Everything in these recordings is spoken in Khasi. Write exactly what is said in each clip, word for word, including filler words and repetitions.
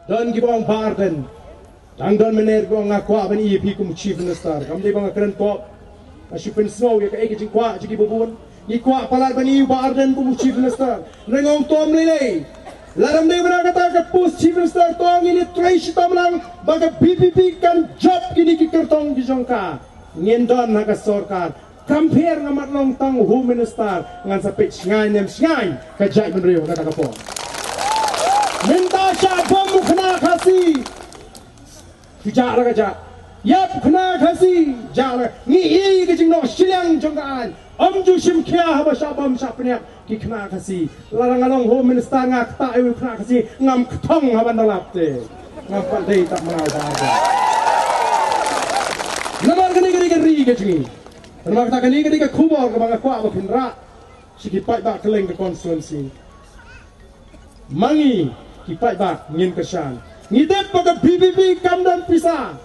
Don kiba ong Bah Ardent. Dang don mynne kiba ong nga kwah ban ïohi kum Chief Minister. Kam dei ba nga kren pop. Nga shu pynsngew ïa kaei ka jingkwah jong kiba bun. Ngi kwah palat ban ïohi Bah Ardent kum Chief Minister. Nga ong to ym lei lei. Lada ym dei ban ïa kata ka post Chief Minister to ngin ïa trei shitom lang ba ka VPP kan jop kine ki kyrtong ki jong ka. Ngin don ha ka sorkar. Kam pher nga mat long tang Home Minister ngan sa peit shngaiñ ne ym shngaiñ ka jaitbynriew ha kata ka por. Mynta shah bom u khynnah Khasi. Ki jah la ka jah. Ïap u khynnah Khasi jah la. Ngi ïohi ka jingnoh shiliang jong ka aiñ. Ym ju shim khia haba shah bom shah pynïap ki khynnah Khasi. Lada nga long Home Minister nga ktah ïa u khynnah Khasi ngam kthong haba nalap te. Ngam pat dei tang manga ba. Namar kane ka dei ka ri ka jong ngi. Namar kata kane ka dei ka khubor kaba nga kwah ba phin rah sha ki paidbah kylleng ka constituency. Ma ngi ki paidbah ngin kyrshan. Ngi tip ba ka VPP kam don pisa.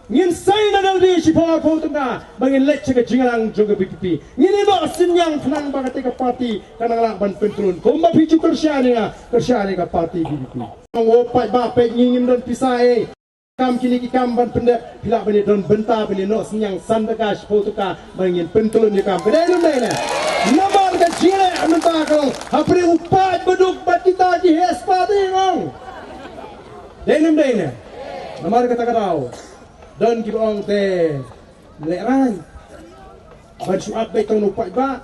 Ngin sei na dal di shiphew arphew tyngka ba ngin leit sha ka jingïalang jong ka VPP. Ngin ïa noh synñiang khnang ba kata ka party kan nang lah ban pyntrun. Kumba phi ju kyrshan ïa nga, kyrshan ïa ka party VPP. Ong o paidbah peit ngi ngim don pisa eh. Kam kine ki kam ban pyndep phi lah ban ïa don bynta ban ïa noh synñiang san tyngka shiphew tyngka ba ngin pyntrun ïa kam. Ka dei ne ym dei ne? Namar ka jingeh mynta ka long ha pyrshah u paid baduk bad kita ki heh spah te ong. Dei ne ym dei ne? Namar kata ka daw don kiba ong te lehraiñ. Ban shu ap beit tang na u paidbah.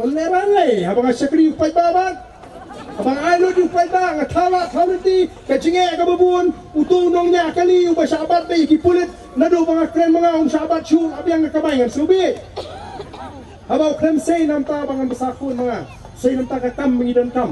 Ym lehraiñ lei haba nga shakri u paidbah bad haba nga ai lut ïa u paidbah nga thaw lad thaw lynti ka jingeh kaba bun. Uto u nongñiah kali uba shah bat beit ïa ki pulit naduh ba nga kren ma nga um shah bat shuh la biang ka kamai ngan sngewbha. Haba u kren sei namta ba ngan bsa khun ma nga sei namta ka kam ba ngi donkam.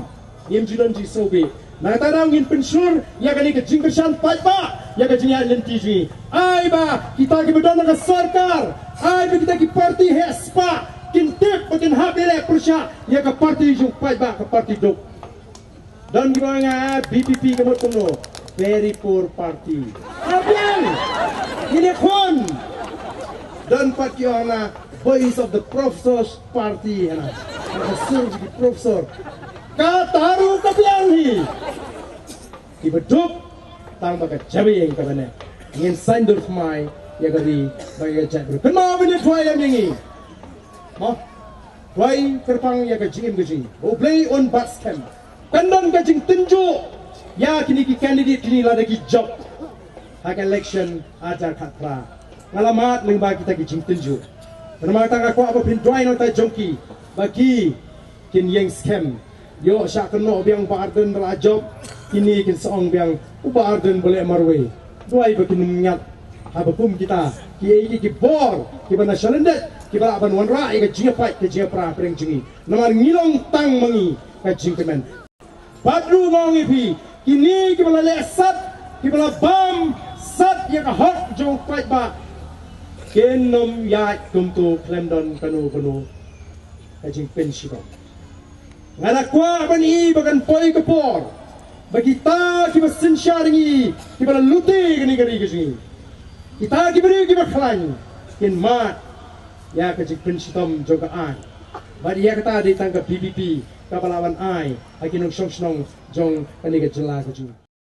Ngim ju don jingsngewbha. Na kata daw ngin pynshlur ïa kane ka jingkyrshan paidbah ïa ka jingïaid lynti jong ngi. Ai ba kita kiba don ha ka sorkar, ai ba kita ki parti heh spah kin tip ba kin hap ïaleh pyrshah ïa ka parti jong paidbah, ka parti duk. Don kiba ong nga VPP ka mut kumno? Very poor party. Ka biang. Ngin ïakhun. Don pat ki ong na Voice of the Professors Party hana. Ka sur ki professor. Kata ruh ka biang hi. Kiba duk tang ba ka jabieng kaba neh. Ngin saiñdur thymmai ïa ka ri bad ïa ka jaitbynriew. Kynmaw ban ïathuh ïa ngi. Mo. Duwai kyrpang ïa ka jingim ka jong ngi. Ba U Blei un bat skhem. Kan don ka jingtynjuh ïa kine ki candidate kine lada ki jop ha ka election arhajar khatphra. Nga la mad lyngba kita ki jingtynjuh. Namar kata nga kwah ba phin duwai na ka bynta jong ki ba ki kin ïeng skhem. Ïoh shah kynnoh biang Bah Ardent ba la jop. Kine kin sa ong biang u Bah Ardent ba leh marwei. Duwai ba kin ym ngat haba kum kita kiei kiei ki bor kiba na shalyndet kiba lah ban wanrah ïa ka jingïapait ka jingïapra hapdeng jong ngi. Namar ngi long tang ma ngi ka jingkmen. Bad ruh nga ong ïa phi kine kiba la leh sat kiba la bam sat ïa ka hok jong u paidbah kin ym ïaid kumto khlem don kano kano ka jingpynshitom. Nga da kwah ban ïohi ba kan poi ka por ba kita kiba synshar ïa ngi kiba la lute kane ka ri ka jong ngi. Kita ki briew kiba khlaiñ kin mad ïa ka jingpynshitom jong ka aiñ. Bad ïa kata dei tang ka VPP kaba lah ban ai ha ki nongshong shnong jong kane ka jylla ka jong ngi.